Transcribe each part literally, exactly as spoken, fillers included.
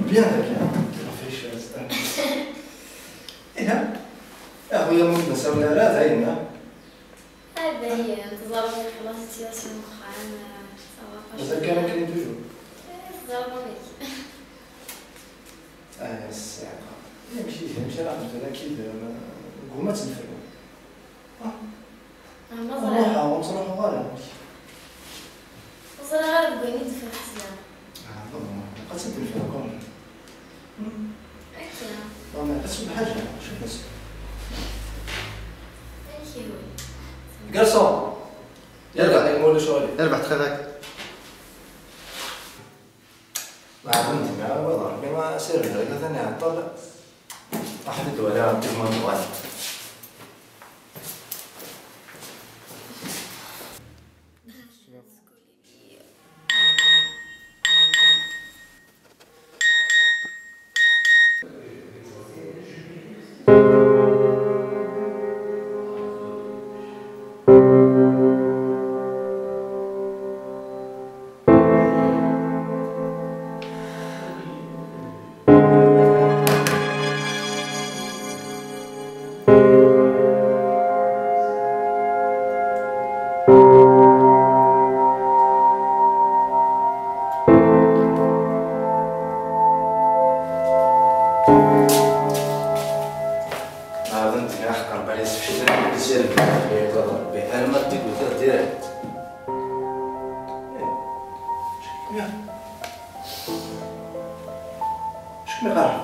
Bien, bien. Ɣef acu ara s-, iha. Ahu ya ma ur d-nessawel ara, dayen, ha? Ah, dayen, teẓriḍ, la situation n uxxam, ça va pas. Mazal kan akken i toujours. Eh, teẓriḍ amek. Ah, ssiɛqa. Amek ihi, amek ara nefru akid, eh, guma tt-nefru. Ah. Ah, ma ẓriɣ. Ruḥeɣ, ur ttruḥuɣ ara. Ur ẓriɣ ara deg wayen i d-tufiḍ ḥesleɣ. Ah, bon, ad tt-id-nefru kan. Hmm. Akka. Bon, ad teswed ḥaǧa, acu ad neswed? Amek ihi? Garçon! Yerbeḥ, ma ulac aɣilif. Yerbeḥ, ttxil-k. Mɛellem, d mɛawad Ṛebbi, asirem-nni atan iɛeṭṭel. Aḥed id-wala Ṛebbi ma tuɣal. Ɛad n tga ḥeqqer bala yesfeclen deg usirem. Yɛeṭṭel Ṛebbi. Alma d tikkelt direct. Acu kem-iqerḥen?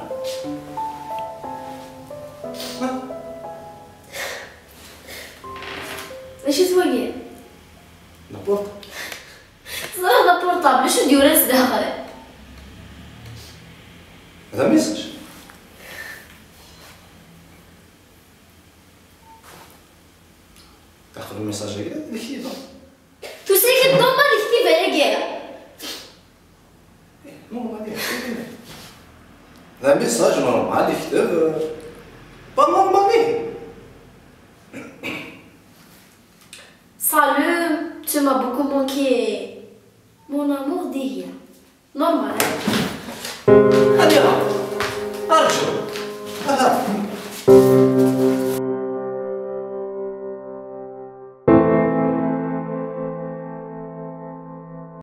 Ha? D acu-t wagi? Laporta. Teẓriḍ laporta, d acu d-yuran sdaxel? D amisaj. Aql umisaj-agi d lkiba. Tusa-k-id normal lektiba-agi? Eh, normal, eh. D amisaj normal, yekteb, eh,